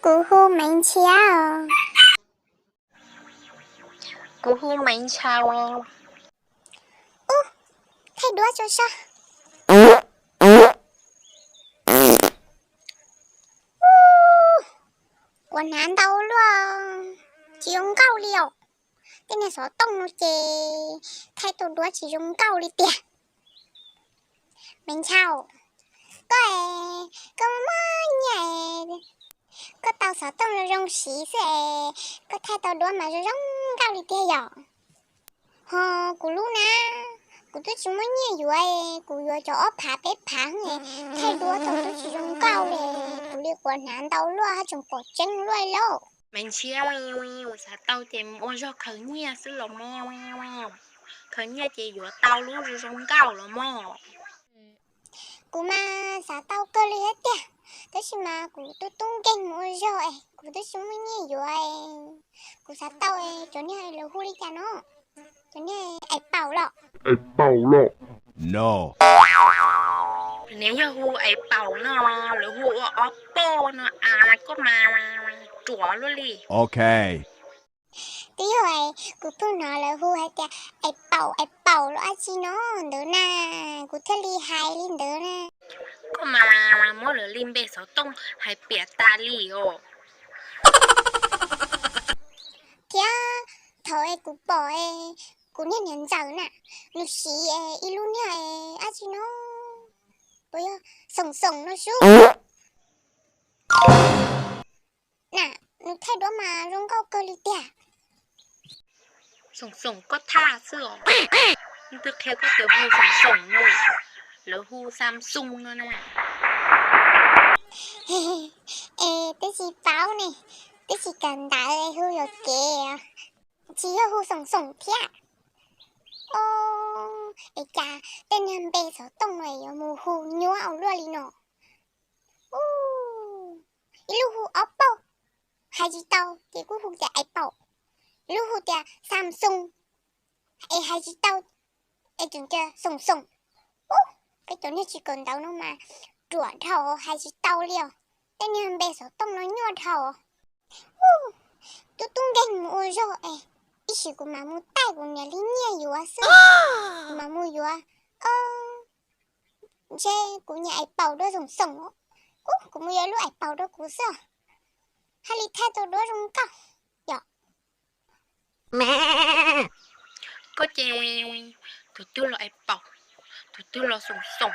Kuv hu Maiv Ntshiab os. Kuv hu Maiv Ntshaus. Ub, thaij duab tso so. Ub, kuv hnav ntau luaj, tsis zoo nkauj li os. Tej niag xov tooj no ces thaij tau duab tsis zoo nkauj li tiag. Maiv Ntshaus, koj, koj muaj nyiaj, koj tau xov tooj zoo zoo siv xwb es koj thaij tau duab mas zoo zoo nkauj li tiag yom. Ho kuv lub na, kuv twb tsis muaj nyiaj yuav, kuv yuav cov ob phav peb phav, thaij duab tau twb tsis zoo nkauj li, kuv li quav hnav ntau luaj haj tseem pom tseeb luaj lauj. Maiv Ntshiab, xav tau ces mus ua zog khaws nyiaj xwb los mog. Khaws nyiaj ces yuav tau lub zoo zoo nkauj los mog. Kuv mas xav tau kawg li thiab tiag, tab sis mas kuv tub tub nkeeg mus ua zog es kuv twb tsis muaj nyiaj yuav. Kuv xav tau cov niag lawv hu li cas no, cov niag ais paum los? Ais paum los? No. Nws yog hu ais paum no, lawv hu ua ob poj no a, koj mas ruam luaj li. Ok. Twb yog kuv pheej hnov lawv hu hais tias ais paum ais paum los dab tsi no ntawd na, kuv thiaj li hais li ntawd na. Koj mas muab lawv li npe xov tooj hais piam tas li os. Thiab thaum es kuv pom es kuv niag niam ntxawm na, nws siv ib lub niag dab tsi no, puas yog xoom xoom no sub. Na, nws thaij duab mas zoo nkauj kawg li tiag. Xoom xoom koj thaj xwb os. Twb qhia koj tias hu xoom xoom no, lawv hu Samsung no na. Es twb tsis paub ne, twb tsis kawm ntawv hu yuam kev, tsis yog hu xoom xoom thiab. Es cas tej niag npe xov tooj no yuav mus hu nyuaj ua luaj li no? Ib lub hu Oppo, hais tsis tau ces kuj hu tias ais paum, ib lub hu tias Samsung, es hais tsis tau, es tseem tias xoom xoom. Ub, peb cov niag tsis kawm ntawv no mas ruam dhau hais tsis tau li os. Tej niag npe xov tooj no nyuaj dhau. Ub, tub tub nkeeg mus ua zog es ib sim kuv mam mus taij kuv niam li nyiaj yuav xwb, kuv mam mus yuav. Ntshe kuv nyiam ais paum dua xoom xoom. Ub, kuv mus yuav lub ais paum rau kuv xwb, haj li thaij tau duab zoo nkauj yom. Koj ces tus twg los ais paum, tus twg los xoom xoom,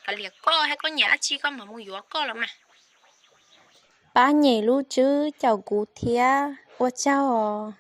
kav liam koj thiab, koj nyiam dab tsi koj mam mus yuav koj los mas. Pab nyem lub tswb caum kuv thiab, ua tsaug os.